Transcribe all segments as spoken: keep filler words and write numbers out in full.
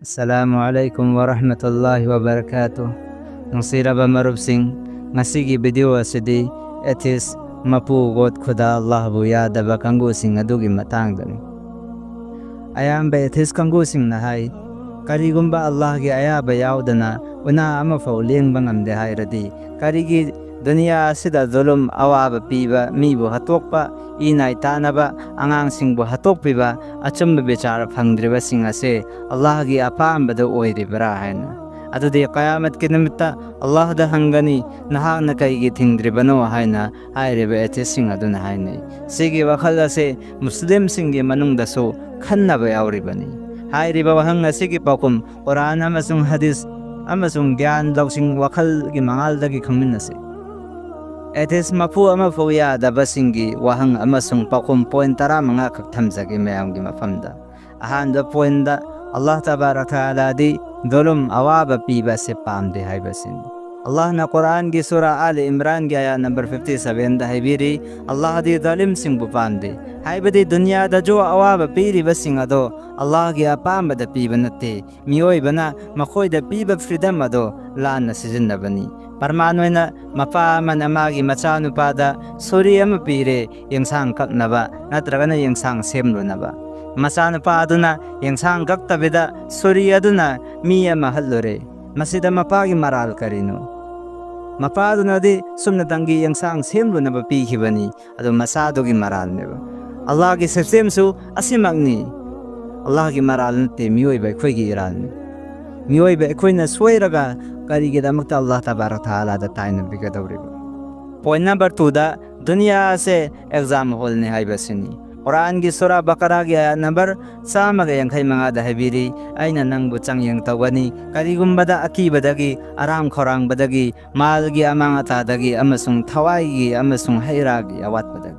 ꯑꯁꯂꯥꯃꯨ ꯑꯂꯥꯏꯀꯨꯝ ꯋꯥꯔꯍꯃꯇꯨꯜꯂꯥꯍꯤ ꯋꯥꯕꯔꯀꯥꯇꯨ꯫ ꯅꯨꯡꯁꯤꯔꯕ ꯃꯔꯨꯞꯁꯤꯡ, ꯉꯁꯤꯒꯤ ꯚꯤꯗꯤꯑꯣ ꯑꯁꯤꯗꯤ ꯑꯦꯊꯤꯁ, ꯃꯄꯨ God ꯈꯨꯗꯥ ꯑꯜꯂꯥꯍꯕꯨ ꯌꯥꯗꯕ ꯀꯥꯡꯕꯨꯁꯤꯡ ꯑꯗꯨꯒꯤ ꯃꯇꯥꯡꯗꯅꯤ꯫ ꯑꯌꯥꯝꯕ ꯑꯦꯊꯤꯁ ꯀꯥꯡꯕꯨꯁꯤꯡꯅ ꯍꯥꯏ, ꯀꯔꯤꯒꯨꯝꯕ ꯑꯜꯂꯥꯍꯒꯤ ꯑꯌꯥꯕ ꯌꯥꯎꯗꯅ ꯎꯅꯥ ꯑꯃꯐꯥꯎ ꯂꯦꯡꯕ ꯉꯝꯗꯦ ꯍꯥꯏꯔꯗꯤ, ꯀꯔꯤꯒꯤ ꯗꯨꯅꯤꯌꯥ ꯑꯁꯤꯗ ꯖꯨꯂꯨꯝ, ꯑꯋꯥꯕ ꯄꯤꯕ, ꯃꯤꯕꯨ ꯍꯥꯠꯇꯣꯛꯄ, ꯏ ꯅꯥꯏ ꯇꯥꯅꯕ, ꯑꯉꯥꯡꯁꯤꯡꯕꯨ ꯍꯥꯠꯇꯣꯛꯄꯤꯕ, ꯑꯆꯨꯝꯕ ꯕꯤꯆꯥꯔ ꯐꯪꯗ꯭ꯔꯤꯕꯁꯤꯡ ꯑꯁꯦ ꯑꯜꯂꯥꯍꯒꯤ ꯑꯄꯥꯝꯕꯗ ꯑꯣꯏꯔꯤꯕ꯭ꯔꯥ ꯍꯥꯏꯅ? ꯑꯗꯨꯗꯤ ꯀꯌꯥꯃꯠꯀꯤ ꯅꯨꯃꯤꯠꯇ ꯑꯜꯂꯥꯍꯗ ꯍꯪꯒꯅꯤ, "ꯅꯍꯥꯛꯅ ꯀꯩꯒꯤ ꯊꯤꯡꯗ꯭ꯔꯤꯕꯅꯣ?" ꯍꯥꯏꯅ ꯍꯥꯏꯔꯤꯕ ꯑꯦꯊꯤꯁꯁꯤꯡ ꯑꯗꯨꯅ ꯍꯥꯏꯅꯩ꯫ ꯁꯤꯒꯤ ꯋꯥꯈꯜ ꯑꯁꯦ ꯃꯨꯁꯂꯤꯝꯁꯤꯡꯒꯤ ꯃꯅꯨꯡꯗꯁꯨ ꯈꯟꯅꯕ ꯌꯥꯎꯔꯤꯕꯅꯤ꯫ ꯍꯥꯏꯔꯤꯕ ꯋꯥꯍꯪ ꯑꯁꯤꯒꯤ ꯄꯥꯎꯈꯨꯝ ꯀꯨꯔꯥꯟ ꯑꯃꯁꯨꯡ ꯍꯗꯤꯁ ꯑꯃꯁꯨꯡ ꯒ꯭ꯌꯥꯟ ꯂꯧꯁꯤꯡ ꯋꯥꯈꯜꯒꯤ ꯃꯉꯥꯜꯗꯒꯤ ꯈꯪꯃꯤꯟꯅꯁꯤ꯫ ꯑꯦꯊꯤꯁ ꯃꯄꯨ ꯑꯃꯐꯥꯎ ꯌꯥꯗꯕꯁꯤꯡꯒꯤ ꯋꯥꯍꯪ ꯑꯃꯁꯨꯡ ꯄꯥꯎꯈꯨꯝ ꯄꯣꯏꯟ ꯇꯔꯥꯃꯉꯥ ꯈꯛ ꯊꯝꯖꯒꯦ ꯃꯌꯥꯝꯒꯤ ꯃꯐꯝꯗ꯫ ꯑꯍꯥꯟꯕ ꯄꯣꯏꯟꯗ, ꯑꯜꯂꯥꯍ ꯇꯕꯥꯔꯛ ꯊꯥꯂꯥꯗꯤ ꯖꯨꯂꯨꯝ, ꯑꯋꯥꯕ ꯄꯤꯕ ꯑꯁꯤ ꯄꯥꯝꯗꯦ ꯍꯥꯏꯕꯁꯤꯅꯤ꯫ ꯑꯜꯂꯥꯍꯅ ꯀꯨꯔꯥꯟꯒꯤ ꯁꯨꯔꯥ ꯑꯥꯂ ꯏꯝꯔꯥꯟꯒꯤ ꯑꯥꯌꯥ ꯅꯝꯕꯔ ꯐꯤꯐꯇꯤ ꯁꯚꯦꯟꯗ ꯍꯥꯏꯕꯤꯔꯤ, "ꯑꯜꯂꯥꯍꯗꯤ ꯖꯥꯂꯤꯝꯁꯤꯡꯕꯨ ꯄꯥꯝꯗꯦ", ꯍꯥꯏꯕꯗꯤ ꯗꯨꯅꯤꯌꯥꯗꯁꯨ ꯑꯋꯥꯕ ꯄꯤꯔꯤꯕꯁꯤꯡ ꯑꯗꯣ ꯑꯜꯂꯥꯍꯒꯤ ꯑꯄꯥꯝꯕꯗ ꯄꯤꯕ ꯅꯠꯇꯦ, ꯃꯤꯑꯣꯏꯕꯅ ꯃꯈꯣꯏꯗ ꯄꯤꯕ ꯐ꯭ꯔꯤꯗꯝ ꯑꯗꯣ ꯂꯥꯟꯅ ꯁꯤꯖꯤꯟꯅꯕꯅꯤ꯫ ꯄ꯭ꯔꯃꯥꯟ ꯑꯣꯏꯅ, ꯃꯄꯥ ꯑꯃꯅ ꯃꯥꯒꯤ ꯃꯆꯥꯅꯨꯄꯥꯗ ꯁꯨꯔꯤ ꯑꯃ ꯄꯤꯔꯦ, ꯌꯦꯟꯁꯥꯡ ꯀꯛꯅꯕ ꯅꯠꯇ꯭ꯔꯒꯅ ꯌꯦꯟꯁꯥꯡ ꯁꯦꯝꯂꯨꯅꯕ꯫ ꯃꯆꯥꯅꯨꯄꯥ ꯑꯗꯨꯅ ꯌꯦꯟꯁꯥꯡ ꯀꯛꯇꯕꯤꯗ ꯁꯨꯔꯤ ꯑꯗꯨꯅ ꯃꯤ ꯑꯃ ꯍꯠꯂꯨꯔꯦ꯫ ꯃꯁꯤꯗ ꯃꯄꯥꯒꯤ ꯃꯔꯥꯜ ꯀꯔꯤꯅꯣ? ꯃꯄꯥꯗꯨꯅꯗꯤ ꯁꯨꯞꯅꯇꯪꯒꯤ ꯌꯦꯟꯁꯥꯡ ꯁꯦꯝꯂꯨꯅꯕ ꯄꯤꯈꯤꯕꯅꯤ, ꯑꯗꯨ ꯃꯆꯥꯗꯨꯒꯤ ꯃꯔꯥꯜꯅꯦꯕ꯫ ꯑꯜꯂꯥꯍꯒꯤ ꯁꯤꯁꯇꯦꯝꯁꯨ ꯑꯁꯤꯃꯛꯅꯤ꯫ ꯑꯜꯂꯥꯍꯒꯤ ꯃꯔꯥꯜ ꯅꯠꯇꯦ, ꯃꯤꯑꯣꯏꯕ ꯑꯩꯈꯣꯏꯒꯤ ꯏꯔꯥꯜꯅꯤ꯫ ꯃꯤꯑꯣꯏꯕ ꯑꯩꯈꯣꯏꯅ ꯁꯣꯏꯔꯒ ꯀꯔꯤꯒꯤꯗꯃꯛꯇ ꯑꯜꯂꯥꯍ ꯇꯕꯥꯔꯛ ꯊꯥꯂꯥꯗ ꯇꯥꯏꯅꯕꯤꯒꯗꯧꯔꯤꯕ? ꯄꯣꯏꯟ ꯅꯝꯕꯔ ꯇꯨꯗ, ꯗꯨꯅꯤꯌꯥ ꯑꯁꯦ ꯑꯦꯛꯖꯥꯝ ꯍꯣꯜꯅꯤ ꯍꯥꯏꯕꯁꯤꯅꯤ꯫ ꯀꯨꯔꯥꯟꯒꯤ ꯁꯨꯔꯥ ꯕꯀꯔꯥꯒꯤ ꯑꯥꯌꯥꯠ ꯅꯝꯕꯔ ꯆꯥꯝꯃꯒ ꯌꯥꯡꯈꯩ ꯃꯉꯥꯗ ꯍꯥꯏꯕꯤꯔꯤ, "ꯑꯩꯅ ꯅꯪꯕꯨ ꯆꯥꯡꯌꯦꯡ ꯇꯧꯒꯅꯤ, ꯀꯔꯤꯒꯨꯝꯕꯗ ꯑꯀꯤꯕꯗꯒꯤ, ꯑꯔꯥꯝ ꯈꯧꯔꯥꯡꯕꯗꯒꯤ, ꯃꯥꯜꯒꯤ ꯑꯃꯥꯡ ꯑꯇꯥꯗꯒꯤ ꯑꯃꯁꯨꯡ ꯊꯋꯥꯏꯒꯤ ꯑꯃꯁꯨꯡ ꯍꯩ ꯔꯥꯒꯤ ꯑꯋꯥꯠꯄꯗꯒꯤ"꯫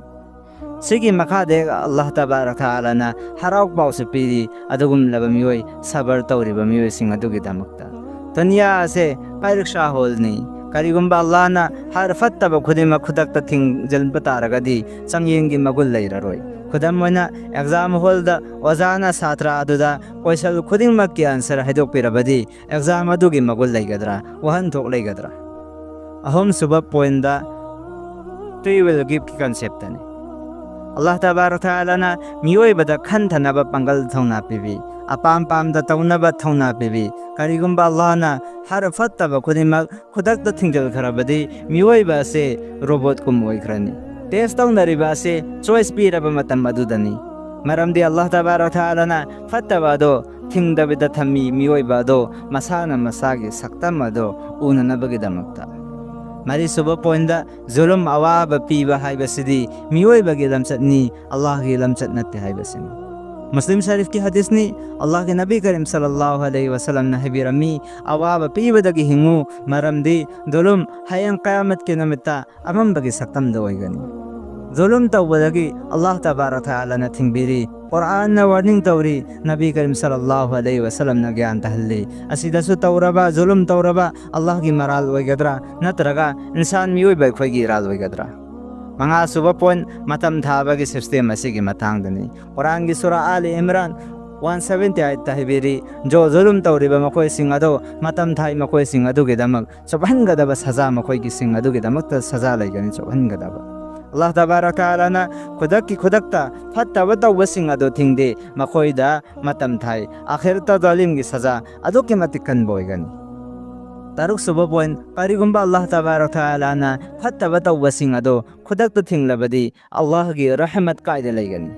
ꯁꯤꯒꯤ ꯃꯈꯥꯗ ꯑꯜꯂꯥꯍ ꯇꯕꯥꯔꯛ ꯊꯥꯂꯥꯅ ꯍꯔꯥꯎ ꯄꯥꯎꯁꯨ ꯄꯤꯔꯤ, ꯑꯗꯨꯒꯨꯝꯂꯕ ꯃꯤꯑꯣꯏ, ꯁꯕꯔ ꯇꯧꯔꯤꯕ ꯃꯤꯑꯣꯏꯁꯤꯡ ꯑꯗꯨꯒꯤꯗꯃꯛꯇ꯫ ꯗꯨꯅꯤꯌꯥ ꯑꯁꯦ ꯄꯔꯤꯈꯥ ꯍꯣꯜꯅꯤ꯫ ꯀꯔꯤꯒꯨꯝꯕ ꯑꯜꯂꯥꯍꯅ ꯍꯔ ꯐꯠꯇꯕ ꯈꯨꯗꯤꯡꯃꯛ ꯈꯨꯗꯛꯇ ꯊꯤꯡꯖꯤꯟꯕ ꯇꯥꯔꯒꯗꯤ ꯆꯥꯡꯌꯦꯡꯒꯤ ꯃꯒꯨꯟ ꯂꯩꯔꯔꯣꯏ꯫ ꯈꯨꯗꯝ ꯑꯣꯏꯅ, ꯑꯦꯛꯖꯥꯝ ꯍꯣꯜꯗ ꯑꯣꯖꯥꯅ ꯁꯥꯇ꯭ꯔ ꯑꯗꯨꯗ ꯀꯣꯏꯁꯟ ꯈꯨꯗꯤꯡꯃꯛꯀꯤ ꯑꯟꯁꯔ ꯍꯥꯏꯗꯣꯛꯄꯤꯔꯕꯗꯤ ꯑꯦꯛꯖꯥꯝ ꯑꯗꯨꯒꯤ ꯃꯒꯨꯟ ꯂꯩꯒꯗ꯭ꯔꯥ, ꯋꯥꯍꯟꯊꯣꯛ ꯂꯩꯒꯗ꯭ꯔꯥ? ꯑꯍꯨꯝꯁꯨꯕ ꯄꯣꯏꯟꯗ, ꯐ꯭ꯔꯤ ꯋꯤꯜ ꯒꯤꯐꯀꯤ ꯀꯟꯁꯦꯞꯇꯅꯤ꯫ ꯑꯜꯂꯥꯍ ꯇꯕꯥꯔꯛ ꯇꯥꯂꯥꯅ ꯃꯤꯑꯣꯏꯕꯗ ꯈꯟꯊꯅꯕ ꯄꯥꯡꯒꯜ ꯊꯧꯅꯥ ꯄꯤꯕꯤ, ꯑꯄꯥꯝ ꯄꯥꯝꯗ ꯇꯧꯅꯕ ꯊꯧꯅꯥ ꯄꯤꯕꯤ꯫ ꯀꯔꯤꯒꯨꯝꯕ ꯑꯜꯂꯥꯍꯅ ꯍꯔ ꯐꯠꯇꯕ ꯈꯨꯗꯤꯡꯃꯛ ꯈꯨꯗꯛꯇ ꯊꯤꯡꯖꯤꯜꯈ꯭ꯔꯕꯗꯤ ꯃꯤꯑꯣꯏꯕ ꯑꯁꯦ ꯔꯣꯕꯣꯠꯀꯨꯝ ꯑꯣꯏꯈ꯭ꯔꯅꯤ꯫ ꯇꯦꯁ ꯇꯧꯅꯔꯤꯕ ꯑꯁꯦ ꯆꯣꯏꯁ ꯄꯤꯔꯕ ꯃꯇꯝ ꯑꯗꯨꯗꯅꯤ꯫ ꯃꯔꯝꯗꯤ ꯑꯜꯂꯥꯍ ꯇꯕꯥꯔꯛ ꯇꯥꯂꯥꯅ ꯐꯠꯇꯕ ꯑꯗꯣ ꯊꯤꯡꯗꯕꯤꯗ ꯊꯝꯃꯤ, ꯃꯤꯑꯣꯏꯕ ꯑꯗꯣ ꯃꯁꯥꯅ ꯃꯁꯥꯒꯤ ꯁꯛꯇꯝ ꯑꯗꯣ ꯎꯅꯅꯕꯒꯤꯗꯃꯛꯇ꯫ ꯃꯔꯤꯁꯨꯕ ꯄꯣꯏꯟꯗ, ꯖꯨꯂꯨꯝ, ꯑꯋꯥꯕ ꯄꯤꯕ ꯍꯥꯏꯕꯁꯤꯗꯤ ꯃꯤꯑꯣꯏꯕꯒꯤ ꯂꯝꯆꯠꯅꯤ, ꯑꯜꯂꯥꯍꯒꯤ ꯂꯝꯆꯠ ꯅꯠꯇꯦ ꯍꯥꯏꯕꯁꯤꯅꯤ꯫ ꯃꯨꯁꯂꯤꯝ ꯁꯔꯤꯐꯀꯤ ꯍꯗꯤꯁꯅꯤ, ꯑꯜꯂꯥꯍꯒꯤ ꯅꯕꯤ ꯀꯔꯤꯝ ꯁꯜꯂꯜꯂꯥꯍꯨ ꯑꯂꯩꯍꯤ ꯋꯁꯜꯂꯝꯅ ꯍꯥꯏꯕꯤꯔꯝꯃꯤ, "ꯑꯋꯥꯕ ꯄꯤꯕꯗꯒꯤ ꯍꯤꯡꯉꯨ, ꯃꯔꯝꯗꯤ ꯖꯨꯂꯨꯝ ꯍꯌꯦꯡ ꯀꯌꯥꯃꯠꯀꯤ ꯅꯨꯃꯤꯠꯇ ꯑꯃꯝꯕꯒꯤ ꯁꯛꯇꯝꯗ ꯑꯣꯏꯒꯅꯤ"꯫ ꯖꯨꯂꯨꯝ ꯇꯧꯕꯗꯒꯤ ꯑꯜꯂꯥꯍ ꯇꯕꯥꯔꯛ ꯇꯥꯂꯥꯅ ꯊꯤꯡꯕꯤꯔꯤ꯫ ꯀꯨꯔꯥꯟꯅ ꯋꯥꯔꯅꯤꯡ ꯇꯧꯔꯤ, ꯅꯕꯤ ꯀꯔꯤꯝ ꯁꯜꯂꯜꯂꯥꯍꯨ ꯑꯂꯩꯍꯤ ꯋꯁꯜꯂꯝꯅ ꯒ꯭ꯌꯥꯟ ꯇꯥꯍꯜꯂꯤ꯫ ꯑꯁꯤꯗꯁꯨ ꯇꯧꯔꯕ, ꯖꯨꯂꯨꯝ ꯇꯧꯔꯕ ꯑꯜꯂꯥꯍꯒꯤ ꯃꯔꯥꯜ ꯑꯣꯏꯒꯗ꯭ꯔꯥ, ꯅꯠꯇ꯭ꯔꯒ ꯏꯟꯁꯥꯟ ꯃꯤꯑꯣꯏꯕ ꯑꯩꯈꯣꯏꯒꯤ ꯏꯔꯥꯜ ꯑꯣꯏꯒꯗ꯭ꯔꯥ? ꯃꯉꯥꯁꯨꯕ ꯄꯣꯏꯟ, ꯃꯇꯝ ꯊꯥꯕꯒꯤ ꯁꯤꯁꯇꯦꯝ ꯑꯁꯤꯒꯤ ꯃꯇꯥꯡꯗꯅꯤ꯫ ꯀꯨꯔꯥꯟꯒꯤ ꯁꯨꯔꯥ ꯑꯥꯂꯤ ꯏꯝꯔꯥꯟ ꯋꯥꯟ ꯁꯚꯦꯟꯇꯤ ꯑꯩꯠꯇ ꯍꯥꯏꯕꯤꯔꯤ, "ꯖꯣ ꯖꯨꯂꯨꯝ ꯇꯧꯔꯤꯕ ꯃꯈꯣꯏꯁꯤꯡ ꯑꯗꯣ ꯃꯇꯝ ꯊꯥꯏ, ꯃꯈꯣꯏꯁꯤꯡ ꯑꯗꯨꯒꯤꯗꯃꯛ ꯆꯨꯞꯍꯟꯒꯗꯕ ꯁꯖꯥ, ꯃꯈꯣꯏꯒꯤꯁꯤꯡ ꯑꯗꯨꯒꯤꯗꯃꯛꯇ ꯁꯖꯥ ꯂꯩꯒꯅꯤ ꯆꯨꯞꯍꯟꯒꯗꯕ"꯫ ꯑꯜꯂꯥꯍ ꯇꯕꯥꯔꯛ ꯇꯥꯂꯥꯅ ꯈꯨꯗꯛꯀꯤ ꯈꯨꯗꯛꯇ ꯐꯠꯇꯕ ꯇꯧꯕꯁꯤꯡ ꯑꯗꯨ ꯊꯤꯡꯗꯦ, ꯃꯈꯣꯏꯗ ꯃꯇꯝ ꯊꯥꯏ꯫ ꯑꯥꯈꯤꯔꯇ ꯖꯥꯂꯤꯝꯒꯤ ꯁꯖꯥ ꯑꯗꯨꯛꯀꯤ ꯃꯇꯤꯛ ꯀꯟꯕ ꯑꯣꯏꯒꯅꯤ꯫ ꯇꯔꯨꯛꯁꯨꯕ ꯄꯣꯏꯟ, ꯀꯔꯤꯒꯨꯝꯕ ꯑꯜꯂꯥꯍ ꯇꯕꯥꯔꯛ ꯇꯥꯂꯥꯅ ꯐꯠꯇꯕ ꯇꯧꯕꯁꯤꯡ ꯑꯗꯨ ꯈꯨꯗꯛꯇ ꯊꯤꯡꯂꯕꯗꯤ ꯑꯜꯂꯥꯍꯒꯤ ꯔꯍꯃꯠ ꯀꯥꯏꯗ ꯂꯩꯒꯅꯤ?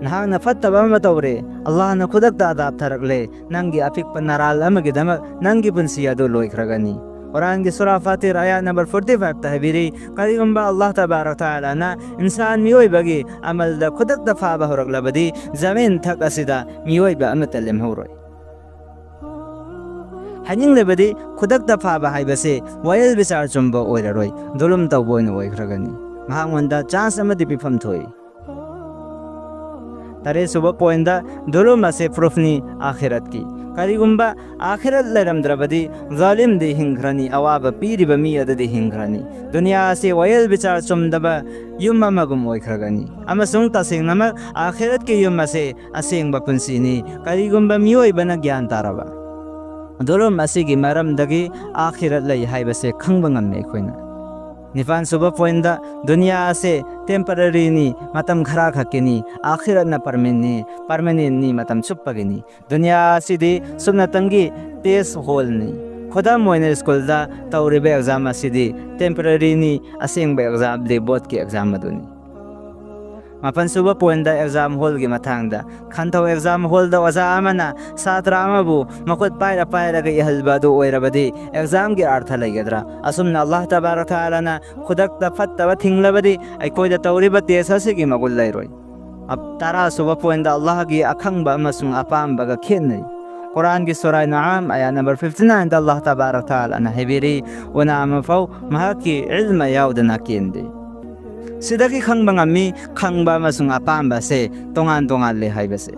ꯅꯍꯥꯛꯅ ꯐꯠꯇꯕ ꯑꯃ ꯇꯧꯔꯦ, ꯑꯜꯂꯥꯍꯅ ꯈꯨꯗꯛꯇ ꯑꯗꯥꯞ ꯊꯥꯔꯛꯂꯦ, ꯅꯪꯒꯤ ꯑꯄꯤꯛꯄ ꯅꯔꯥꯜ ꯑꯃꯒꯤꯗꯃꯛ ꯅꯪꯒꯤ ꯄꯨꯟꯁꯤ ꯑꯗꯨ ꯂꯣꯏꯈ꯭ꯔꯒꯅꯤ꯫ ꯀꯨꯔꯥꯟꯒꯤ ꯁꯨꯔꯥ ꯐꯥꯇꯤꯔ ꯑꯌꯥ ꯅꯝꯕꯔ ꯐꯣꯔꯇꯤ ꯐꯥꯏꯚꯇ ꯍꯥꯏꯕꯤꯔꯤ, ꯀꯔꯤꯒꯨꯝꯕ ꯑꯜꯂꯥꯍ ꯇꯕꯥꯔꯛ ꯇꯥꯂꯥꯅ ꯏꯟꯁꯥꯟ ꯃꯤꯑꯣꯏꯕꯒꯤ ꯑꯃꯜꯗ ꯈꯨꯗꯛꯇ ꯐꯥꯕ ꯍꯧꯔꯛꯂꯕꯗꯤ ꯖꯃꯤꯟ ꯊꯛ ꯑꯁꯤꯗ ꯃꯤꯑꯣꯏꯕ ꯑꯃꯠꯇ ꯂꯦꯝꯍꯧꯔꯣꯏ꯫ ꯍꯥꯏꯅꯤꯡꯂꯤꯕꯗꯤ, ꯈꯨꯗꯛꯇ ꯐꯥꯕ ꯍꯥꯏꯕꯁꯤ ꯋꯥꯌꯦꯜ ꯕꯤꯆꯥꯔ ꯆꯨꯝꯕ ꯑꯣꯏꯔꯔꯣꯏ, ꯖꯨꯂꯨꯝ ꯇꯧꯕ ꯑꯣꯏꯅ ꯑꯣꯏꯈ꯭ꯔꯒꯅꯤ꯫ ꯃꯍꯥꯛꯉꯣꯟꯗ ꯆꯥꯟꯁ ꯑꯃꯗꯤ ꯄꯤꯐꯝ ꯊꯣꯛꯏ꯫ ꯇꯔꯦꯠꯁꯨꯕ ꯄꯣꯏꯟꯗ, ꯖꯨꯂꯨꯝ ꯑꯁꯤ ꯄ꯭ꯔꯨꯐꯅꯤ ꯑꯥꯈꯤꯔꯠꯀꯤ꯫ ꯀꯔꯤꯒꯨꯝꯕ ꯑꯥꯈꯤꯔꯠ ꯂꯩꯔꯝꯗ꯭ꯔꯕꯗꯤ, ꯖꯥꯂꯤꯝꯗꯤ ꯍꯤꯡꯈ꯭ꯔꯅꯤ, ꯑꯋꯥꯕ ꯄꯤꯔꯤꯕ ꯃꯤ ꯑꯗꯨꯗꯤ ꯍꯤꯡꯈ꯭ꯔꯅꯤ꯫ ꯗꯨꯅꯤꯌꯥ ꯑꯁꯤ ꯋꯥꯌꯦꯜ ꯕꯤꯆꯥꯔ ꯆꯨꯝꯗꯕ ꯌꯨꯝ ꯑꯃꯒꯨꯝ ꯑꯣꯏꯈ꯭ꯔꯒꯅꯤ, ꯑꯃꯁꯨꯡ ꯇꯁꯦꯡꯅꯃꯛ ꯑꯥꯈꯤꯔꯠꯀꯤ ꯌꯨꯝ ꯑꯁꯤ ꯑꯁꯦꯡꯕ ꯄꯨꯟꯁꯤꯅꯤ꯫ ꯀꯔꯤꯒꯨꯝꯕ ꯃꯤꯑꯣꯏꯕꯅ ꯒ꯭ꯌꯥꯟ ꯇꯥꯔꯕ, ꯖꯨꯂꯨꯝ ꯑꯁꯤꯒꯤ ꯃꯔꯝꯗꯒꯤ ꯑꯥꯈꯤꯔꯠ ꯂꯩ ꯍꯥꯏꯕꯁꯦ ꯈꯪꯕ ꯉꯝꯃꯤ ꯑꯩꯈꯣꯏꯅ꯫ ꯅꯤꯄꯥꯟ ꯁꯨꯕ ꯄꯣꯏꯟꯗ, ꯗꯨꯅꯤꯌꯥ ꯑꯁꯦ ꯇꯦꯝꯄꯔꯔꯤꯅꯤ, ꯃꯇꯝ ꯈꯔ ꯈꯛꯀꯤꯅꯤ, ꯑꯥꯈꯤꯔꯠꯅ ꯄꯔꯃꯦꯟꯅꯤ, ꯄꯔꯃꯦꯅꯦꯟꯅꯤ, ꯃꯇꯝ ꯆꯨꯞꯄꯒꯤꯅꯤ꯫ ꯗꯨꯅꯤꯌꯥ ꯑꯁꯤꯗꯤ ꯁꯨꯞꯅꯇꯪꯒꯤ ꯇꯦꯁ ꯍꯣꯜꯅꯤ꯫ ꯈꯨꯗꯝ ꯑꯣꯏꯅ, ꯁ꯭ꯀꯨꯜꯗ ꯇꯧꯔꯤꯕ ꯑꯦꯛꯖꯥꯝ ꯑꯁꯤꯗꯤ ꯇꯦꯝꯄꯔꯔꯤꯅꯤ, ꯑꯁꯦꯡꯕ ꯑꯦꯛꯖꯥꯝꯗꯤ ꯕꯣꯠꯀꯤ ꯑꯦꯛꯖꯥꯝ ꯑꯗꯨꯅꯤ꯫ ꯃꯥꯄꯟ ꯁꯨꯕ ꯄꯣꯏꯟꯗ, ꯑꯦꯛꯖꯥꯝ ꯍꯣꯜꯒꯤ ꯃꯇꯥꯡꯗ꯫ ꯈꯟꯊꯧ, ꯑꯦꯛꯖꯥꯝ ꯍꯣꯜꯗ ꯑꯣꯖꯥ ꯑꯃꯅ ꯁꯥꯇ꯭ꯔ ꯑꯃꯕꯨ ꯃꯈꯨꯠ ꯄꯥꯏꯔ ꯄꯥꯏꯔꯒ ꯏꯍꯜꯕ ꯑꯗꯨ ꯑꯣꯏꯔꯕꯗꯤ ꯑꯦꯛꯖꯥꯝꯒꯤ ꯑꯥꯔꯊ ꯂꯩꯒꯗ꯭ꯔꯥ? ꯑꯁꯨꯝꯅ ꯑꯜꯂꯥꯍ ꯇꯕꯥꯔꯛ ꯇꯥꯂꯥꯅ ꯈꯨꯗꯛꯇ ꯐꯠꯇꯕ ꯊꯤꯡꯂꯕꯗꯤ ꯑꯩꯈꯣꯏꯗ ꯇꯧꯔꯤꯕ ꯇꯦꯁ ꯑꯁꯤꯒꯤ ꯃꯒꯨꯟ ꯂꯩꯔꯣꯏ꯫ ꯑꯞ-, ꯇꯔꯥ ꯁꯨꯕ ꯄꯣꯏꯟꯗ, ꯑꯜꯂꯥꯍꯒꯤ ꯑꯈꯪꯕ ꯑꯃꯁꯨꯡ ꯑꯄꯥꯝꯕꯒ ꯈꯦꯠꯅꯩ꯫ ꯀꯨꯔꯥꯟꯒꯤ ꯁꯨꯔꯥ ꯅꯥꯝ ꯑꯌꯥ ꯅꯝꯕꯔ ꯐꯤꯐꯇꯤ ꯅꯥꯏꯟꯗ ꯑꯜꯂꯥꯍ ꯇꯕꯥꯔꯛ ꯇꯥꯂꯥꯅ ꯍꯥꯏꯕꯤꯔꯤ, "ꯎꯅꯥ ꯑꯃꯐꯥꯎ ꯃꯍꯥꯛꯀꯤ ꯏꯜꯃ ꯌꯥꯎꯗꯅ ꯀꯦꯟꯗꯦ"꯫ ꯁꯤꯗꯒꯤ ꯈꯪꯕ ꯉꯝꯃꯤ ꯈꯪꯕ ꯑꯃꯁꯨꯡ ꯑꯄꯥꯝꯕꯁꯦ ꯇꯣꯉꯥꯟ ꯇꯣꯉꯥꯟꯂꯦ ꯍꯥꯏꯕꯁꯦ꯫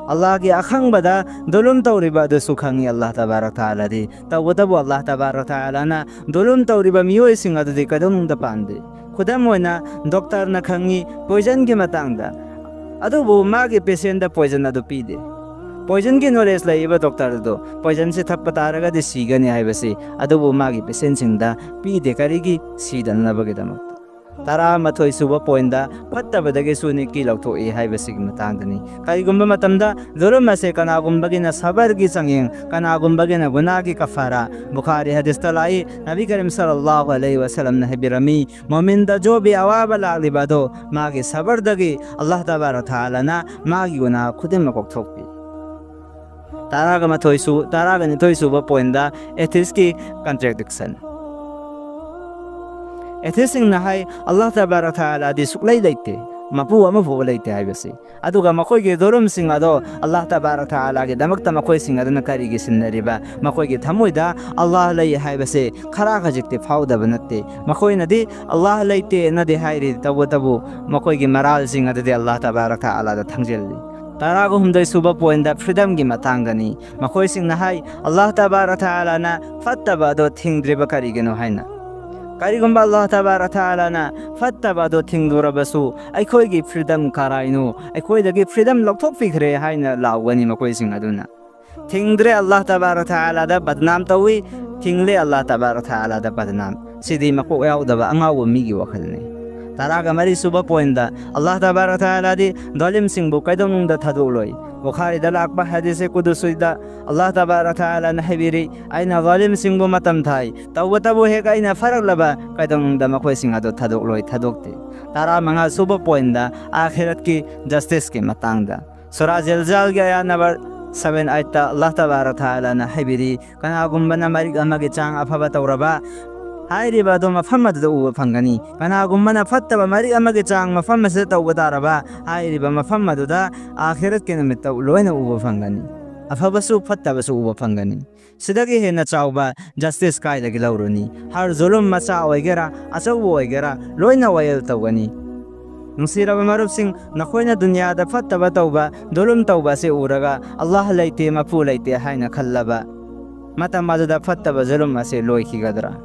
ꯑꯜꯂꯥꯍꯒꯤ ꯑꯈꯪꯕꯗ ꯖꯨꯂꯨꯝ ꯇꯧꯔꯤꯕ ꯑꯗꯨꯁꯨ ꯈꯪꯉꯤ ꯑꯜꯂꯥꯍ ꯇꯕꯥꯔꯛ ꯇꯥꯂꯥꯗꯤ꯫ ꯇꯧꯕꯇꯕꯨ ꯑꯜꯂꯥꯍ ꯇꯕꯥꯔꯛ ꯇꯥꯂꯥꯅ ꯖꯨꯂꯨꯝ ꯇꯧꯔꯤꯕ ꯃꯤꯑꯣꯏꯁꯤꯡ ꯑꯗꯨꯗꯤ ꯀꯩꯗꯧꯅꯨꯡꯗ ꯄꯥꯝꯗꯦ꯫ ꯈꯨꯗꯝ ꯑꯣꯏꯅ, ꯗꯣꯛꯇꯔꯅ ꯈꯪꯉꯤ ꯄꯣꯏꯖꯟꯒꯤ ꯃꯇꯥꯡꯗ, ꯑꯗꯨꯕꯨ ꯃꯥꯒꯤ ꯄꯦꯁꯦꯟꯗ ꯄꯣꯏꯖꯟ ꯑꯗꯨ ꯄꯤꯗꯦ꯫ ꯄꯣꯏꯖꯟꯒꯤ ꯅꯣꯂꯦꯖ ꯂꯩꯔꯤꯕ ꯗꯣꯛꯇꯔ ꯑꯗꯨ ꯄꯣꯏꯖꯟꯁꯤ ꯊꯛꯄ ꯇꯥꯔꯒꯗꯤ ꯁꯤꯒꯅꯤ ꯍꯥꯏꯕꯁꯤ ꯑꯗꯨꯕꯨ ꯃꯥꯒꯤ ꯄꯦꯁꯦꯟꯁꯤꯡꯗ ꯄꯤꯗꯦ꯫ ꯀꯔꯤꯒꯤ? ꯁꯤꯗꯅꯕꯒꯤꯗꯃꯛꯇ꯫ ꯇꯔꯥꯃꯥꯊꯣꯏ ꯁꯨꯕ ꯄꯣꯏꯟꯗ, ꯐꯠꯇꯕꯗꯒꯤꯁꯨ ꯅꯤꯀꯤ ꯂꯧꯊꯣꯛꯏ ꯍꯥꯏꯕꯁꯤꯒꯤ ꯃꯇꯥꯡꯗꯅꯤ꯫ ꯀꯔꯤꯒꯨꯝꯕ ꯃꯇꯝꯗ ꯖꯨꯂꯨꯝ ꯑꯁꯦ ꯀꯅꯥꯒꯨꯝꯕꯒꯤꯅ ꯁꯕꯔꯒꯤ ꯆꯥꯡꯌꯦꯡ, ꯀꯅꯥꯒꯨꯝꯕꯒꯤꯅ ꯒꯨꯅꯥꯒꯤ ꯀꯐꯥꯔꯥ꯫ ꯕꯨꯈꯥꯔꯤ ꯍꯗꯤꯁꯇ ꯂꯥꯛꯏ, ꯅꯕꯤ ꯀꯔꯤꯝ ꯁꯜꯂꯜꯂꯥꯍꯨ ꯑꯂꯩꯍꯤ ꯋꯁꯜꯂꯝꯅ ꯍꯥꯏꯕꯤꯔꯝꯃꯤ, ꯃꯣꯃꯤꯟꯗ ꯖꯣꯕꯤ ꯑꯋꯥꯕ ꯂꯥꯛꯂꯤꯕ ꯑꯗꯣ ꯃꯥꯒꯤ ꯁꯕꯔꯗꯒꯤ ꯑꯜꯂꯥꯍ ꯇꯕꯥꯔꯛ ꯇꯥꯂꯥꯅ ꯃꯥꯒꯤ ꯒꯨꯅꯥ ꯈꯨꯗꯤꯡꯃꯛ ꯀꯣꯛꯊꯣꯛꯄꯤ꯫ ꯇꯔꯥꯒ ꯃꯥꯊꯣꯏ ꯁꯨ-, ꯇꯔꯥꯒ ꯅꯤꯊꯣꯏ ꯁꯨꯕ ꯄꯣꯏꯟꯗ, ꯑꯦꯊꯤꯁꯀꯤ ꯀꯟꯇ꯭ꯔꯦꯗꯤꯛꯁꯟ꯫ ꯑꯦꯊꯤꯁꯁꯤꯡꯅ ꯍꯥꯏ, "ꯑꯜꯂꯥꯍ ꯇꯕꯥꯔꯛ ꯇꯥꯂꯥꯗꯤ ꯁꯨꯛꯂꯩ ꯂꯩꯇꯦ, ꯃꯄꯨ ꯑꯃꯐꯥꯎꯕ ꯂꯩꯇꯦ" ꯍꯥꯏꯕꯁꯤ꯫ ꯑꯗꯨꯒ ꯃꯈꯣꯏꯒꯤ ꯖꯨꯂꯨꯝꯁꯤꯡ ꯑꯗꯣ ꯑꯜꯂꯥꯍ ꯇꯕꯥꯔꯛ ꯇꯥꯂꯥꯒꯤꯗꯃꯛꯇ ꯃꯈꯣꯏꯁꯤꯡ ꯑꯗꯨꯅ ꯀꯔꯤꯒꯤ ꯁꯤꯟꯅꯔꯤꯕ? ꯃꯈꯣꯏꯒꯤ ꯊꯃꯣꯏꯗ ꯑꯜꯂꯥꯍ ꯂꯩ ꯍꯥꯏꯕꯁꯦ ꯈꯔ ꯈꯖꯤꯛꯇꯤ ꯐꯥꯎꯗꯕ ꯅꯠꯇꯦ꯫ ꯃꯈꯣꯏꯅꯗꯤ "ꯑꯜꯂꯥꯍ ꯂꯩꯇꯦꯅꯗꯤ" ꯍꯥꯏꯔꯤ, ꯇꯧꯕꯇꯕꯨ ꯃꯈꯣꯏꯒꯤ ꯃꯔꯥꯜꯁꯤꯡ ꯑꯗꯨꯗꯤ ꯑꯜꯂꯥꯍ ꯇꯕꯥꯔꯛ ꯇꯥꯂꯥꯗ ꯊꯥꯡꯖꯤꯜꯂꯤ꯫ ꯇꯔꯥꯒ ꯍꯨꯝꯗꯣꯏ ꯁꯨꯕ ꯄꯣꯏꯟꯗ ꯐ꯭ꯔꯤꯗꯝꯒꯤ ꯃꯇꯥꯡꯗꯅꯤ꯫ ꯃꯈꯣꯏꯁꯤꯡꯅ ꯍꯥꯏ, ꯑꯜꯂꯥꯍ ꯇꯕꯥꯔꯛ ꯊꯥꯂꯥꯅ ꯐꯠꯇꯕ ꯑꯗꯣ ꯊꯤꯡꯗ꯭ꯔꯤꯕ ꯀꯔꯤꯒꯤꯅꯣ ꯍꯥꯏꯅ꯫ ꯀꯔꯤꯒꯨꯝꯕ ꯑꯜꯂꯥꯍ ꯇꯕꯥꯔꯛ ꯊꯥꯂꯥꯅ ꯐꯠꯇꯕ ꯑꯗꯣ ꯊꯤꯡꯂꯨꯔꯕꯁꯨ, ꯑꯩꯈꯣꯏꯒꯤ ꯐ꯭ꯔꯤꯗꯝ ꯀꯔꯥꯏꯅꯣ? ꯑꯩꯈꯣꯏꯗꯒꯤ ꯐ꯭ꯔꯤꯗꯝ ꯂꯧꯊꯣꯛꯄꯤꯈ꯭ꯔꯦ ꯍꯥꯏꯅ ꯂꯥꯎꯒꯅꯤ ꯃꯈꯣꯏꯁꯤꯡ ꯑꯗꯨꯅ꯫ ꯊꯤꯡꯗ꯭ꯔꯦ ꯑꯜꯂꯥꯍ ꯇꯕꯥꯔꯛ ꯊꯥꯂꯥꯗ ꯕꯗꯅꯥꯝ ꯇꯧꯏ, ꯊꯤꯡꯂꯦ ꯑꯜꯂꯥꯍ ꯇꯕꯥꯔꯛ ꯊꯥꯂꯥꯗ ꯕꯗꯅꯥꯝ꯫ ꯁꯤꯗꯤ ꯃꯀꯣꯛ ꯌꯥꯎꯗꯕ ꯑꯉꯥꯎꯕ ꯃꯤꯒꯤ ꯋꯥꯈꯜꯅꯤ꯫ ꯇꯔꯥꯒ ꯃꯔꯤ ꯁꯨꯕ ꯄꯣꯏꯟꯗ, ꯑꯜꯂꯥꯍ ꯇꯕꯥꯔꯛ ꯊꯥꯂꯥꯗꯤ ꯗꯣꯂꯤꯝꯁꯤꯡꯕꯨ ꯀꯩꯗꯧꯅꯨꯡꯗ ꯊꯥꯗꯣꯛꯂꯣꯏ꯫ ꯕꯨꯈꯥꯔꯤꯗ ꯂꯥꯛꯄ ꯍꯗꯤꯁꯦ ꯀꯨꯗꯨꯁꯨꯏꯗ ꯑꯜꯂꯥꯍ ꯇꯕꯥꯔꯛ ꯊꯥꯂꯥꯅ ꯍꯥꯏꯕꯤꯔꯤ, "ꯑꯩꯅ ꯗꯣꯂꯤꯝꯁꯤꯡꯕꯨ ꯃꯇꯝ ꯊꯥꯏ, ꯇꯧꯕꯇꯕꯨ ꯍꯦꯛ ꯑꯩꯅ ꯐꯔꯛꯂꯕ ꯀꯩꯗꯧꯅꯨꯡꯗ ꯃꯈꯣꯏꯁꯤꯡ ꯑꯗꯨ ꯊꯥꯗꯣꯛꯂꯣꯏ, ꯊꯥꯗꯣꯛꯇꯦ"꯫ ꯇꯔꯥꯃꯉꯥ ꯁꯨꯕ ꯄꯣꯏꯟꯗ, ꯑꯥꯈꯤꯔꯠꯀꯤ ꯖꯁꯇꯤꯁꯀꯤ ꯃꯇꯥꯡꯗ꯫ ꯁꯨꯔꯥ ꯖꯤꯜꯖꯥꯜꯒꯤ ꯑꯥꯌꯥ ꯅꯝꯕꯔ ꯁꯚꯦꯟ ꯑꯩꯠꯇ ꯑꯜꯂꯥꯍ ꯇꯕꯥꯔꯛ ꯊꯥꯂꯥꯅ ꯍꯥꯏꯕꯤꯔꯤ, "ꯀꯅꯥꯒꯨꯝꯕꯅ ꯃꯔꯤꯛ ꯑꯃꯒꯤ ꯆꯥꯡ ꯑꯐꯕ ꯇꯧꯔꯕ, ꯍꯥꯏꯔꯤꯕ ꯑꯗꯨ ꯃꯐꯝ ꯑꯗꯨꯗ ꯎꯕ ꯐꯪꯒꯅꯤ꯫ ꯀꯅꯥꯒꯨꯝꯕꯅ ꯐꯠꯇꯕ ꯃꯔꯤꯛ ꯑꯃꯒꯤ ꯆꯥꯡ ꯃꯐꯝ ꯑꯁꯤꯗ ꯇꯧꯕ ꯇꯥꯔꯕ, ꯍꯥꯏꯔꯤꯕ ꯃꯐꯝ ꯑꯗꯨꯗ ꯑꯥꯈꯤꯔꯠꯀꯤ ꯅꯨꯃꯤꯠꯇ ꯂꯣꯏꯅ ꯎꯕ ꯐꯪꯒꯅꯤ꯫ ꯑꯐꯕꯁꯨ ꯐꯠꯇꯕꯁꯨ ꯎꯕ ꯐꯪꯒꯅꯤ꯫ ꯁꯤꯗꯒꯤ ꯍꯦꯟꯅ ꯆꯥꯎꯕ ꯖꯁꯇꯤꯁ ꯀꯥꯏꯗꯒꯤ ꯂꯧꯔꯨꯅꯤ? ꯍꯔ ꯖꯨꯂꯨꯝ, ꯃꯆꯥ ꯑꯣꯏꯒꯦꯔꯥ, ꯑꯆꯧꯕ ꯑꯣꯏꯒꯦꯔꯥ, ꯂꯣꯏꯅ ꯋꯥꯌꯦꯜ ꯇꯧꯒꯅꯤ"꯫ ꯅꯨꯡꯁꯤꯔꯕ ꯃꯔꯨꯞꯁꯤꯡ, ꯅꯈꯣꯏꯅ ꯗꯨꯅꯤꯌꯥꯗ ꯐꯠꯇꯕ ꯇꯧꯕ, ꯖꯨꯂꯨꯝ ꯇꯧꯕ ꯑꯁꯤ ꯎꯔꯒ, "ꯑꯜꯂꯥꯍ ꯂꯩꯇꯦ, ꯃꯄꯨ ꯂꯩꯇꯦ" ꯍꯥꯏꯅ ꯈꯜꯂꯕ ꯃꯇꯝ ꯑꯗꯨꯗ ꯐꯠꯇꯕ ꯖꯨꯂꯨꯝ ꯑꯁꯤ ꯂꯣꯏꯈꯤꯒꯗ꯭ꯔꯥ?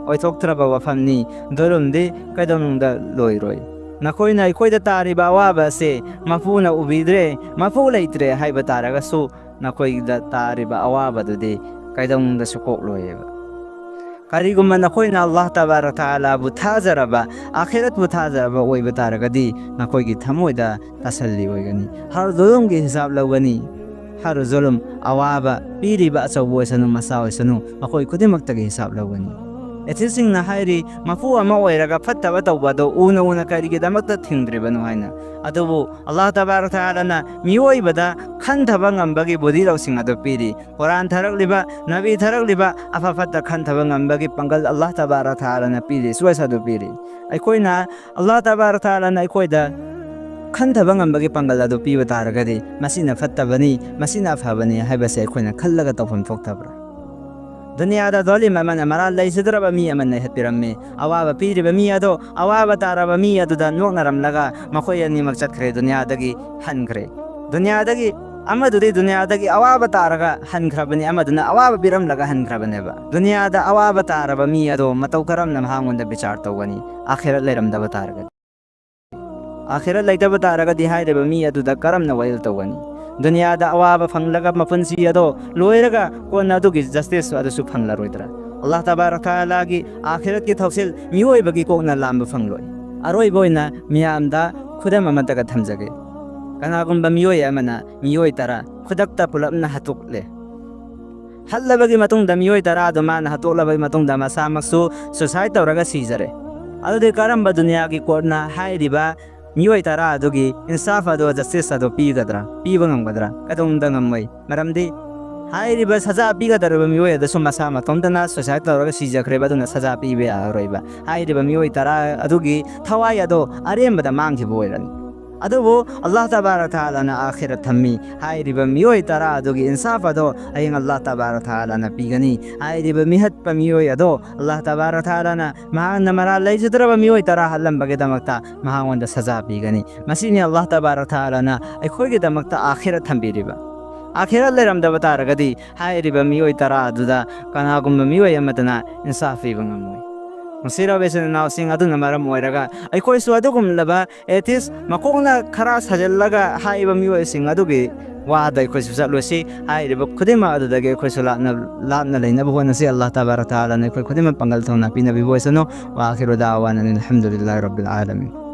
ꯑꯣꯏꯊꯣꯛꯇ꯭ꯔꯕ ꯋꯥꯐꯝꯅꯤ꯫ ꯖꯨꯂꯨꯝꯗꯤ ꯀꯩꯗꯧꯅꯨꯡꯗ ꯂꯣꯏꯔꯣꯏ꯫ ꯅꯈꯣꯏꯅ ꯑꯩꯈꯣꯏꯗ ꯇꯥꯔꯤꯕ ꯑꯋꯥꯕ ꯑꯁꯤ ꯃꯄꯨꯅ ꯎꯕꯤꯗ꯭ꯔꯦ, ꯃꯄꯨ ꯂꯩꯇ꯭ꯔꯦ ꯍꯥꯏꯕ ꯇꯥꯔꯒꯁꯨ, ꯅꯈꯣꯏꯗ ꯇꯥꯔꯤꯕ ꯑꯋꯥꯕꯗꯨꯗꯤ ꯀꯩꯗꯧꯅꯨꯡꯗꯁꯨ ꯀꯣꯛꯂꯣꯏꯑꯕ꯫ ꯀꯔꯤꯒꯨꯝꯕ ꯅꯈꯣꯏꯅ ꯑꯜꯂꯥꯍ ꯇꯕꯥꯔꯛ ꯊꯥꯂꯥꯕꯨ ꯊꯥꯖꯔꯕ, ꯑꯥꯈꯤꯔꯠꯄꯨ ꯊꯥꯖꯔꯕ ꯑꯣꯏꯕ ꯇꯥꯔꯒꯗꯤ, ꯅꯈꯣꯏꯒꯤ ꯊꯃꯣꯏꯗ ꯇꯁꯜꯂꯤ ꯑꯣꯏꯒꯅꯤ꯫ ꯍꯔ ꯖꯨꯂꯨꯝꯒꯤ ꯍꯤꯁꯥꯕ ꯂꯧꯒꯅꯤ꯫ ꯍꯔ ꯖꯨꯂꯨꯝ, ꯑꯋꯥꯕ ꯄꯤꯔꯤꯕ ꯑꯆꯧꯕ ꯑꯣꯏꯁꯅꯨ, ꯃꯆꯥ ꯑꯣꯏꯁꯅꯨ, ꯃꯈꯣꯏ ꯈꯨꯗꯤꯡꯃꯛꯇꯒꯤ ꯍꯤꯁꯥꯕ ꯂꯧꯒꯅꯤ꯫ ꯑꯦꯊꯤꯁꯁꯤꯡꯅ ꯍꯥꯏꯔꯤ, ꯃꯄꯨ ꯑꯃ ꯑꯣꯏꯔꯒ ꯐꯠꯇꯕ ꯇꯧꯕ ꯑꯗꯨ ꯎꯅ ꯎꯅ ꯀꯔꯤꯒꯤꯗꯃꯛꯇ ꯊꯤꯡꯗ꯭ꯔꯤꯕꯅꯣ ꯍꯥꯏꯅ꯫ ꯑꯗꯨꯕꯨ ꯑꯜꯂꯥꯍ ꯇꯕꯥꯔꯛ ꯊꯥꯂꯥꯅ ꯃꯤꯑꯣꯏꯕꯗ ꯈꯟꯊꯕ ꯉꯝꯕꯒꯤ ꯕꯨꯙꯤ ꯂꯧꯁꯤꯡ ꯑꯗꯨ ꯄꯤꯔꯤ꯫ ꯀꯨꯔꯥꯟ ꯊꯥꯔꯛꯂꯤꯕ, ꯅꯕꯤ ꯊꯥꯔꯛꯂꯤꯕ, ꯑꯐ ꯐꯠꯇ ꯈꯟꯊꯕ ꯉꯝꯕꯒꯤ ꯄꯥꯡꯒꯜ ꯑꯜꯂꯥꯍ ꯇꯕꯥꯔꯛ ꯊꯥꯂꯥꯅ ꯄꯤꯔꯤ, ꯆꯣꯏꯁ ꯑꯗꯨ ꯄꯤꯔꯤ꯫ ꯑꯩꯈꯣꯏꯅ, ꯑꯜꯂꯥꯍ ꯇꯕꯥꯔꯛ ꯊꯥꯂꯥꯅ ꯑꯩꯈꯣꯏꯗ ꯈꯟꯊꯕ ꯉꯝꯕꯒꯤ ꯄꯥꯡꯒꯜ ꯑꯗꯨ ꯄꯤꯕ ꯇꯥꯔꯒꯗꯤ, ꯃꯁꯤꯅ ꯐꯠꯇꯕꯅꯤ, ꯃꯁꯤꯅ ꯑꯐꯕꯅꯤ ꯍꯥꯏꯕꯁꯦ ꯑꯩꯈꯣꯏꯅ ꯈꯜꯂꯒ ꯇꯧꯐꯝ ꯊꯣꯛꯇꯕ꯭ꯔꯥ? ꯗꯨꯅꯤꯌꯥꯗ ꯗꯣꯂꯤꯝ ꯑꯃꯅ ꯃꯔꯥꯜ ꯂꯩꯖꯗ꯭ꯔꯕ ꯃꯤ ꯑꯃ ꯅꯩꯍꯠꯄꯤꯔꯝꯃꯤ꯫ ꯑꯋꯥꯕ ꯄꯤꯔꯤꯕ ꯃꯤ ꯑꯗꯣ ꯑꯋꯥꯕ ꯇꯥꯔꯕ ꯃꯤ ꯑꯗꯨꯗ ꯅꯣꯛꯅꯔꯝꯂꯒ ꯃꯈꯣꯏ ꯑꯅꯤꯃꯛ ꯆꯠꯈ꯭ꯔꯦ, ꯗꯨꯅꯤꯌꯥꯗꯒꯤ ꯍꯟꯈ꯭ꯔꯦ꯫ ꯗꯨꯅꯤꯌꯥꯗꯒꯤ, ꯑꯃꯗꯨꯗꯤ ꯗꯨꯅꯤꯌꯥꯗꯒꯤ ꯑꯋꯥꯕ ꯇꯥꯔꯒ ꯍꯟꯈ꯭ꯔꯕꯅꯤ, ꯑꯃꯗꯨꯅ ꯑꯋꯥꯕ ꯄꯤꯔꯝꯂꯒ ꯍꯟꯈ꯭ꯔꯕꯅꯦꯕ꯫ ꯗꯨꯅꯤꯌꯥꯗ ꯑꯋꯥꯕ ꯇꯥꯔꯕ ꯃꯤ ꯑꯗꯣ ꯃꯇꯧ ꯀꯔꯝꯅ ꯃꯍꯥꯛꯉꯣꯟꯗ ꯕꯤꯆꯥꯔ ꯇꯧꯒꯅꯤ? ꯑꯥꯈꯤꯔꯠ ꯂꯩꯔꯝꯗꯕ ꯇꯥꯔꯒꯗꯤ꯫ ꯑꯥꯈꯤꯔꯠ ꯂꯩꯇꯕ ꯇꯥꯔꯒꯗꯤ ꯍꯥꯏꯔꯤꯕ ꯃꯤ ꯑꯗꯨꯗ ꯀꯔꯝꯅ ꯋꯥꯌꯦꯜ ꯇꯧꯒꯅꯤ? ꯗꯨꯅꯤꯌꯥꯗ ꯑꯋꯥꯕ ꯐꯪꯂꯒ ꯃꯄꯨꯟꯁꯤ ꯑꯗꯣ ꯂꯣꯏꯔꯒ ꯀꯣꯟꯅ ꯑꯗꯨꯒꯤ ꯖꯁꯇꯤꯁ ꯑꯗꯨꯁꯨ ꯐꯪꯂꯔꯣꯏꯗ꯭ꯔꯥ? ꯑꯜꯂꯥꯍ ꯇꯕꯥꯔꯛ ꯇꯥꯂꯥꯒꯤ ꯑꯥꯈꯤꯔꯠꯀꯤ ꯊꯧꯁꯤꯜ ꯃꯤꯑꯣꯏꯕꯒꯤ ꯀꯣꯛꯅ ꯂꯥꯝꯕ ꯐꯪꯂꯣꯏ꯫ ꯑꯔꯣꯏꯕ ꯑꯣꯏꯅ ꯃꯤꯌꯥꯝꯗ ꯈꯨꯗꯝ ꯑꯃꯠꯇꯒ ꯊꯝꯖꯒꯦ꯫ ꯀꯅꯥꯒꯨꯝꯕ ꯃꯤꯑꯣꯏ ꯑꯃꯅ ꯃꯤꯑꯣꯏ ꯇꯔꯥ ꯈꯨꯗꯛꯇ ꯄꯨꯂꯞꯅ ꯍꯥꯠꯇꯣꯛꯂꯦ꯫ ꯍꯠꯂꯕꯒꯤ ꯃꯇꯨꯡꯗ ꯃꯤꯑꯣꯏ ꯇꯔꯥ ꯑꯗꯨ ꯃꯥꯅ ꯍꯥꯠꯇꯣꯛꯂꯕꯒꯤ ꯃꯇꯨꯡꯗ ꯃꯁꯥꯃꯛꯁꯨ ꯁꯨꯁꯥꯏꯗ ꯇꯧꯔꯒ ꯁꯤꯖꯔꯦ꯫ ꯑꯗꯨꯗꯤ ꯀꯔꯝꯕ ꯗꯨꯅꯤꯌꯥꯒꯤ ꯀꯣꯔꯠꯅ ꯍꯥꯏꯔꯤꯕ ꯃꯤꯑꯣꯏ ꯇꯔꯥ ꯑꯗꯨꯒꯤ ꯏꯟꯁꯥꯐ ꯑꯗꯣ, ꯖꯁꯇꯤꯁ ꯑꯗꯣ ꯄꯤꯒꯗ꯭ꯔꯥ? ꯄꯤꯕ ꯉꯝꯒꯗ꯭ꯔꯥ? ꯀꯩꯗꯧꯅꯨꯡꯗ ꯉꯝꯃꯣꯏ꯫ ꯃꯔꯝꯗꯤ ꯍꯥꯏꯔꯤꯕ ꯁꯖꯥ ꯄꯤꯒꯗꯧꯔꯤꯕ ꯃꯤꯑꯣꯏ ꯑꯗꯨꯁꯨ ꯃꯁꯥ ꯃꯇꯣꯝꯇꯅ ꯁꯨꯁꯥꯏꯗ ꯇꯧꯔꯒ ꯁꯤꯖꯈ꯭ꯔꯦꯕ, ꯑꯗꯨꯅ ꯁꯖꯥ ꯄꯤꯕ ꯌꯥꯔꯔꯣꯏꯕ꯫ ꯍꯥꯏꯔꯤꯕ ꯃꯤꯑꯣꯏ ꯇꯔꯥ ꯑꯗꯨꯒꯤ ꯊꯋꯥꯏ ꯑꯗꯣ ꯑꯔꯦꯝꯕꯗ ꯃꯥꯡꯈꯤꯕ ꯑꯣꯏꯔꯅꯤ꯫ ꯑꯗꯨꯕꯨ ꯑꯜꯂꯥꯍ ꯇꯕꯥꯔꯛ ꯇꯥꯂꯥꯅ ꯑꯥꯈꯤꯔꯠ ꯊꯝꯃꯤ꯫ ꯍꯥꯏꯔꯤꯕ ꯃꯤꯑꯣꯏ ꯇꯔꯥ ꯑꯗꯨꯒꯤ ꯏꯟꯁꯥꯐ ꯑꯗꯣ ꯍꯌꯦꯡ ꯑꯜꯂꯥꯍ ꯇꯕꯥꯔꯛ ꯇꯥꯂꯥꯅ ꯄꯤꯒꯅꯤ꯫ ꯍꯥꯏꯔꯤꯕ ꯃꯤꯍꯠꯄ ꯃꯤꯑꯣꯏ ꯑꯗꯣ ꯑꯜꯂꯥꯍ ꯇꯕꯥꯔꯛ ꯇꯥꯂꯥꯅ ꯃꯍꯥꯛꯅ ꯃꯔꯥꯜ ꯂꯩꯖꯗ꯭ꯔꯕ ꯃꯤꯑꯣꯏ ꯇꯔꯥ ꯍꯥꯠꯂꯝꯕꯒꯤꯗꯃꯛꯇ ꯃꯍꯥꯛꯉꯣꯟꯗ ꯁꯖꯥ ꯄꯤꯒꯅꯤ꯫ ꯃꯁꯤꯅꯤ ꯑꯜꯂꯥꯍ ꯇꯕꯥꯔꯛ ꯇꯥꯂꯥꯅ ꯑꯩꯈꯣꯏꯒꯤꯗꯃꯛꯇ ꯑꯥꯈꯤꯔꯠ ꯊꯝꯕꯤꯔꯤꯕ꯫ ꯑꯥꯈꯤꯔꯠ ꯂꯩꯔꯝꯗꯕ ꯇꯥꯔꯒꯗꯤ ꯍꯥꯏꯔꯤꯕ ꯃꯤꯑꯣꯏ ꯇꯔꯥ ꯑꯗꯨꯗ ꯀꯅꯥꯒꯨꯝꯕ ꯃꯤꯑꯣꯏ ꯑꯃꯠꯇꯅ ꯏꯟꯁꯥꯐ ꯄꯤꯕ ꯉꯝꯃꯣꯏ꯫ ꯅꯨꯡꯁꯤꯔꯕ ꯏꯆꯤꯟ ꯏꯅꯥꯎꯁꯤꯡ, ꯑꯗꯨꯅ ꯃꯔꯝ ꯑꯣꯏꯔꯒ ꯑꯩꯈꯣꯏꯁꯨ ꯑꯗꯨꯒꯨꯝꯂꯕ ꯑꯦꯊꯤꯁ ꯃꯀꯣꯛꯅ ꯈꯔ ꯁꯥꯖꯤꯜꯂꯒ ꯍꯥꯏꯔꯤꯕ ꯃꯤꯑꯣꯏꯁꯤꯡ ꯑꯗꯨꯒꯤ ꯋꯥꯗ ꯑꯩꯈꯣꯏꯁꯨ ꯆꯠꯂꯣꯏꯁꯤ꯫ ꯍꯥꯏꯔꯤꯕ ꯈꯨꯗꯤꯡꯃꯛ ꯑꯗꯨꯗꯒꯤ ꯑꯩꯈꯣꯏꯁꯨ ꯂꯥꯞꯅ, ꯂꯥꯞꯅ ꯂꯩꯅꯕ ꯍꯣꯠꯅꯁꯤ꯫ ꯑꯜꯂꯥꯍ ꯇꯕꯥꯔꯛ ꯇꯥꯂꯥꯅ ꯑꯩꯈꯣꯏ ꯈꯨꯗꯤꯡꯃꯛ ꯄꯥꯡꯒꯜ ꯊꯧꯅꯥ ꯄꯤꯅꯕꯤꯕ ꯑꯣꯏꯁꯅꯨ꯫ ꯋꯥ ꯑꯥꯈꯤꯔꯨ ꯗꯥꯋꯥꯅ ꯑꯅꯤꯜ ꯍꯝꯗꯨꯂꯤꯜꯂꯥꯍꯤ ꯔꯕꯤꯜ ꯑꯥꯂꯃꯤꯟ꯫